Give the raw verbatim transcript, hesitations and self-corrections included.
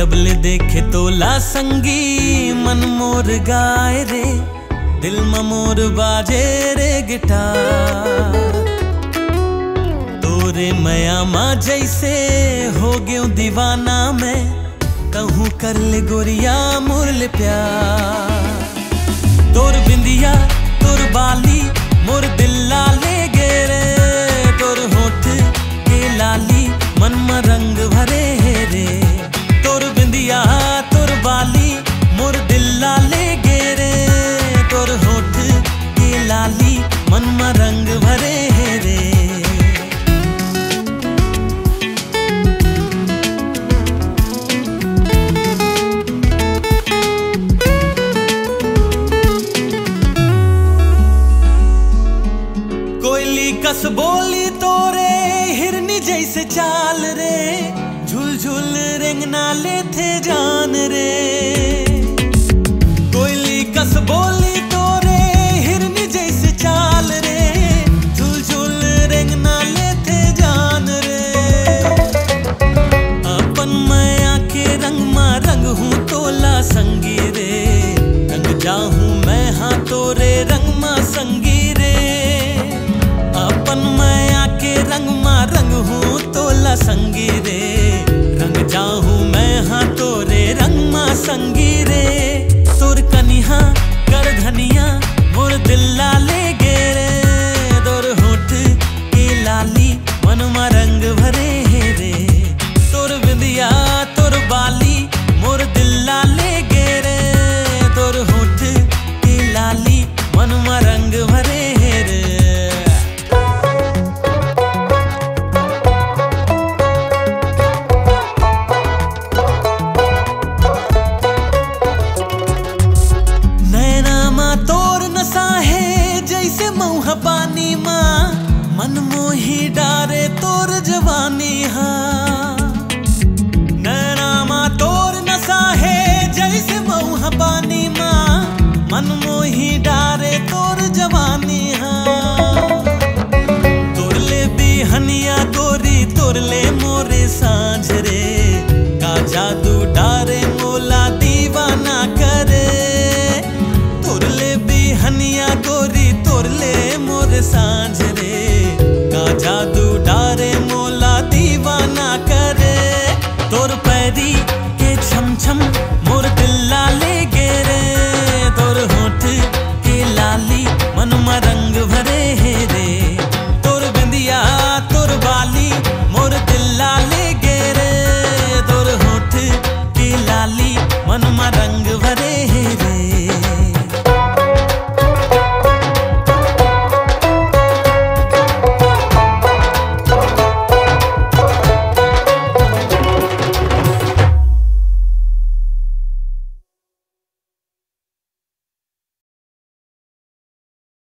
तबले देखे तोला संगी मन मोर गाय रे, दिल म मोर बाजे रे गिटार। तोरे मया मा जैसे हो गयो दीवाना मैं, कहूँ कर ले गोरिया मोर ले प्यार। तोर बिंदिया, तोर बाली, मोर दिल ला ले गे रे। तोर होठ के लाली, मन म रंग भरे हे रे। तोर बिंदिया, तोर बाली, मोर दिल ला ले गे रे। तोर होठ के लाली, मन म रंग भरे हे रे। कोयली कस बोली तोरे, हिरनी जैसे चाल रे, झुलझुल रेंगना लेथे जान रे। कोयली कस बोली तोरे, हिरनी जैसे चाल रे, झुलझुल रेंगना लेथे जान रे। अपन मया के रंग मा रंग हूँ तोला संगी रे, रंग जाहूँ मैं हाँ तोरे रंग मा संगी रे। अपन मया के रंग मा रंग हूँ तोला संगी रे, रंग जाहूँ मैं हाँ तोरे रंग मा संगी रे। तोर कनिहा कर धनिया मोर दिल ला ले गे रे। तोर होठ के लाली मन मा रंग भरे हे रे। तोर बिंदिया तोर बाली मोर दिल ला ले गे रे। तोर होठ के लाली मन मा रंग भरे हे रे। नैना मा तोर नशा हे जैसे मऊहा पानी मा, मन मोही डारे तोर जवानी हा। नैना मा तोर नशा हे जैसे मऊहा पानी मा, मन मोही डारे तोर जवानी हा। तोर ले बिहनिया गोरी, तोर ले मोरे सांझ रे, का जादू डारे मोला दीवाना करे। तोर ले बिहनिया गोरी, तोर ले मोरे सांझ रे, का जादू